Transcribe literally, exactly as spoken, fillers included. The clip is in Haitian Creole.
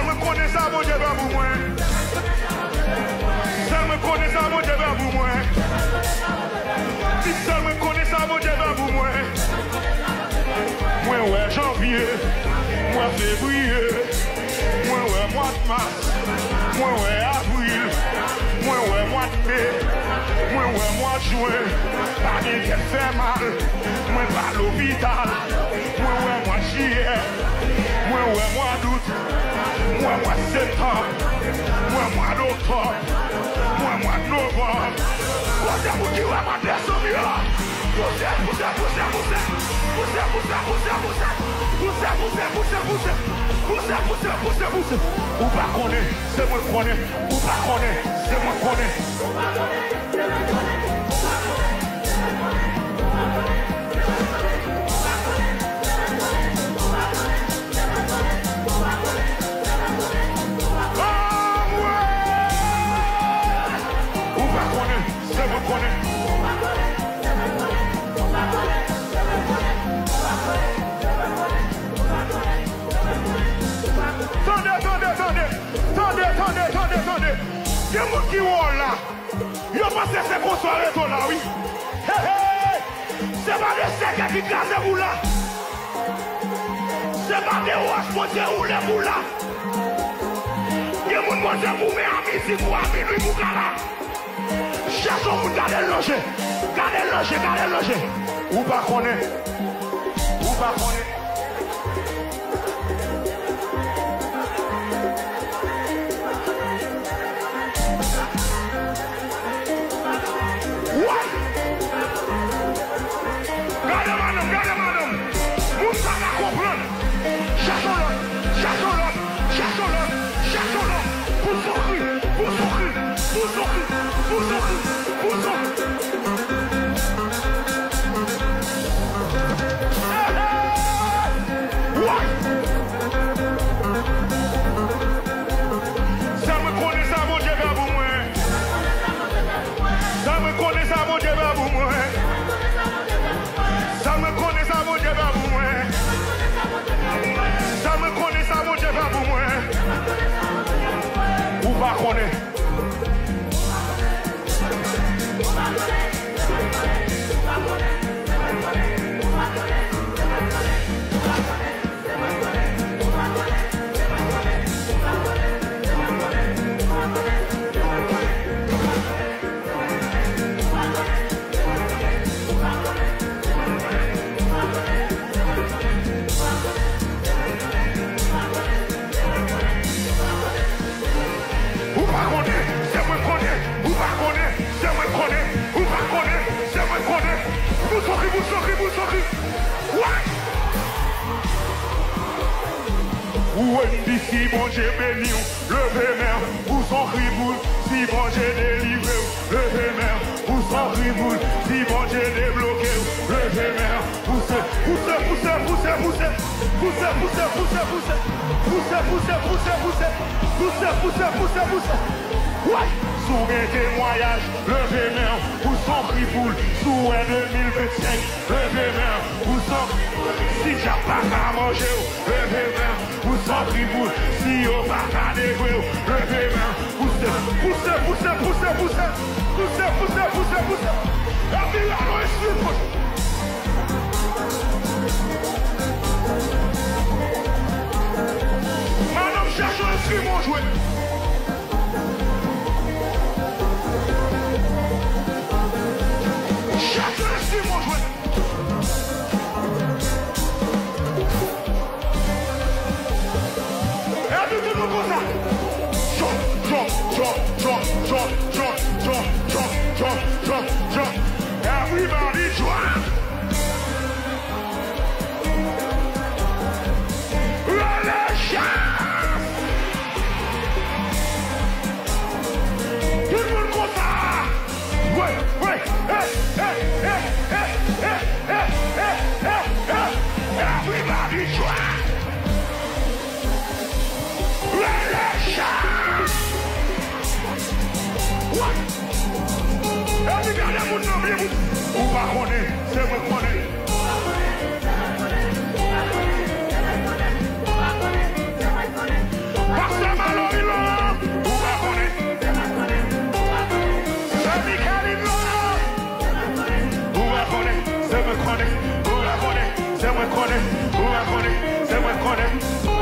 Mwen konnen sa Bondye fè pou mwen. Sèl mwen konnen sa Bondye fè pou mwen. Di sèl mwen konnen sa Bondye fè pou mwen. Mwen wè janvye, mwen fevriye, mwen wè mwa mas, mwen wè avril, mwen wè mwa me, mwen wè mwa jen. Pa gen tèt fè mal, mwen pa lopital. Mwen wè mwa jiyè, mwen wè mwa dout, mwen wè mwa septanm, mwen wè mwa oktòb, mwen wè mwa novanm. Kote moun ki wè mwa desanm yo? Pouse, pouse, pouse, pouse. Pouse, pouse, pouse, pouse. Pouse, pouse, pouse, pouse. Pouse, pouse, pouse, pouse. Ou pa konnen, se mwen konnen. Ou pa konnen, se mwen konnen. Anmwey! Ou pa konnen, se mwen konnen. Tande, tande, tande. Tande, tande, tande, tande. Gen moun ki wè w la. Yo panse se konsa w rete w la, wi. Hey, hey! Se pa de sèkèy ki kraze pou w la. Se pa de wòch Bondye woule pou w la. Gen moun Bondye goumen a midi pou a minwi pou w ka la. Chèche yon moun, gade l nan je. Gade l nan je, gade l nan je. Ou pa konnen. Ou pa konnen. Woy! Gade madanm, gade madanm! Moun sa ka konprann! Chèche yon lòt, chèche yon lòt, chèche yon lòt, chèche yon lòt! Pou soufri, pou soufri, pou soufri, pou soufri, pou soufri! Hey, hey! Woy! Sa mwen konnen sa Bondye fè pou mwen. Sa mwen konnen sa Bondye fè pou mwen. Sa mwen konnen sa Bondye fè pou mwen. Sa mwen konnen sa Bondye fè pou mwen. Ou pa konnen. Ou pa konnen, se mwen konnen. Ou pa konnen, se mwen konnen. Ou pa konnen, se mwen konnen. Pou soufri, pou soufri, pou soufri. Woy! Ou wè m di si Bondye beni w, leve men w, ou se yon kriboul. Si Bondye delivre w, leve men w, ou se yon kriboul. Si Bondye debloke w, leve men w, pouse, pouse, pouse, pouse, pouse. Pouse, pouse, pouse, pouse. Pouse, pouse, pouse, pouse. Pouse, pouse, pouse, pouse. Woy! Si w gen temwayaj, leve men w, ou se yon kriboul. Si w wè de mil vennsenk, leve men w, ou se yon kriboul. Si dyab pa ka manje w, leve men w, ou se yon kriboul. Si yo pa ka devwe w, leve men w. Pouse, pouse, pouse, pouse, pouse. Pouse, pouse, pouse, pouse. Epi la, nou espri pou. Madanm, chèche yon enstriman jwe. Chèche yon enstriman jwe. Epi tout moun konsa. Jump, jump, jump. Everybody jump. Rele chas. Tout moun konsa. Wè, wè, eh, eh. Everybody try. Rele chas. Wè. Epi gade moun nan vle moun. Ou pa konnen, se mwen konnen. Pase Se mwen konnen, ou pa konnen, se mwen konnen.